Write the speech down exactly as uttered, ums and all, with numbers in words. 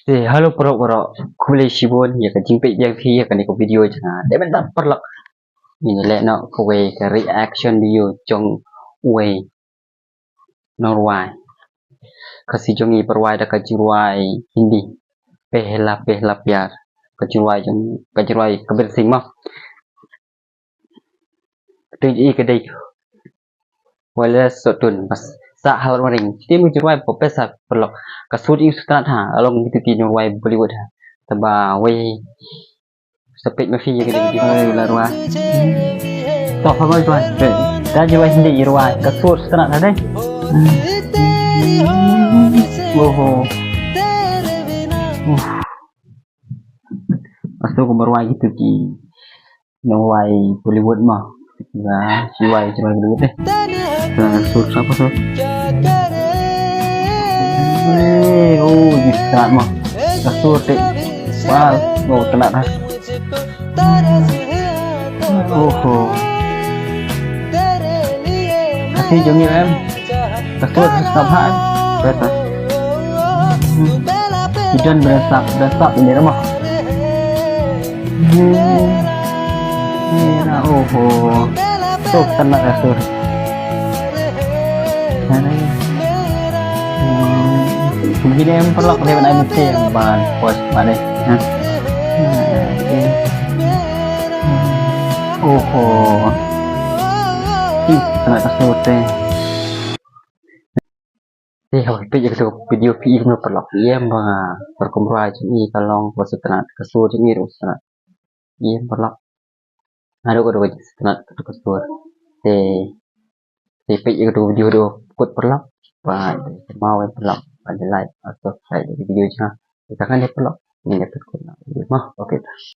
Te hello paralok, paralok. Khublei shibun ïa ka jingpeit biang phi ïa kane ka video jong nga. Dei ban tap paralok. Ngin leh noh kawei ka reaction video jong uwei nongrwai Khasi jong ngi ba rwai da ka jingrwai Hindi, Pehla Pehla Pyar. Ka jingrwai jong, ka jingrwai Kabir Singh mo. Te i ka dei Wale Sotun bas sa halat waring. Te mo jingrwai ba pesa paralok. Ka sur i sutnat ha along gitu ti nongrwai Bollywood ha. Taba wei sa peit ma phi ïa ka dei video. Oi la rwai. To ha mo jingrwai. Da jingrwai Hindi i rwai. Ka sur sutnat ha dei. Oho. Uf. Astu kumba rwai gitu ki nongrwai Bollywood mo. Ba jingrwai, jingrwai Bollywood eh. Sa sur sapa sur. Eh, oh, gitu mo. Ka sur te. Wah, oh, kena dah. Oho. Khasi jong ngi em. Ka sur ka sngap ha em. Beta. Ki don bresap, bresap ini rumah. Mira, oho. Tuh, kena ka sur. Begini em paralok, dia nak mesti yang ban pos balik. Oho. Ih, kena ka sur te. Te haba peit ïa ka video phi i kumno paralok. Ïa ba ka rukom rwai jong i ka long ka sutnat, ka sur jong i ruh sutnat. Ïa paralok. Haduh ka dei ka sutnat ka sur. Te Te peit ïa ka video haduh kut paralok. Ba dei ka maw paralok. Ba dei like, subscribe ïa ka video jong nga. Te ka kan dei paralok. Ngin ïa peit kut na video mo. Okay.